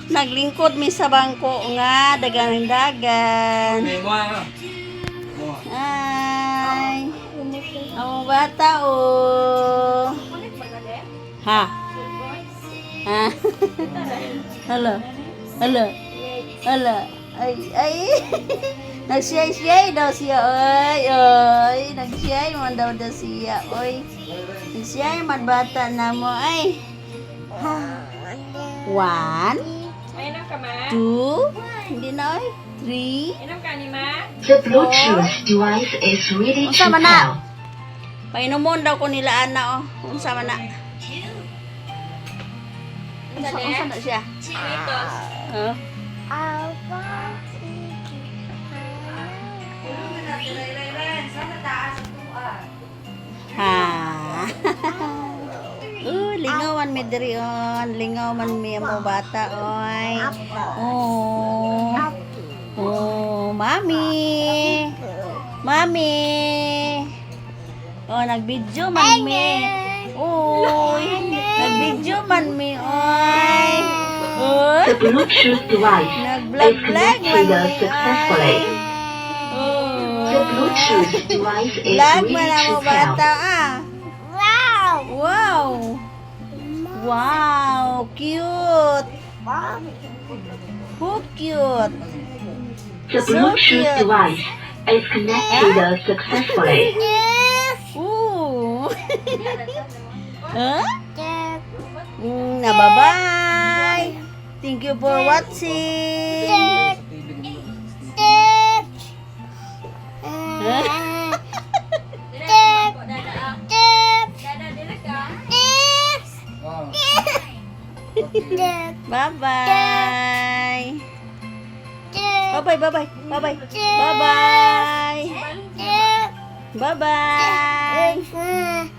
Naglingkod mi sa bangko nga dagan-dagan. May mo ano? Mo. Ay. Ang bata oh. Ha? Ha? Hala. Hala. Hala. Ay, ay. Nagsiyay-siyay daw siya, oy. Oy, nagsiyay man daw daw siya, oy. Nagsiyay man bata na mo, ay. Ha. One, Mainom ka, ma? two, hindi na, oy. Three, Inom ka ni ma? The Bluetooth device is ready Unsa to man na? pair. Painumon daw ko nila ana oh. Unsa man na? Unsa Unsa de? unsa na siya? Mentos. Huh? Ha. Lingaw man mi diri on, lingaw man mi mo bata oy. Oh. Oh, mami. Mami. Oh, nag-video man mi. Oy, nag-video man mi oy. Oy. The Bluetooth device is Nag-vlog-vlog man connected mi successfully. oy. Oh. The Bluetooth device is Vlog ready man to ang pair. bata ah. Wow. Wow, cute. Who cute? The So Bluetooth cute. device is connected successfully. Ooh. Huh? Na bye-bye. Thank you for watching. Huh? Dada, dili ka. Oh. Bye-bye. Bye-bye, bye-bye, bye-bye. Bye-bye. Bye-bye.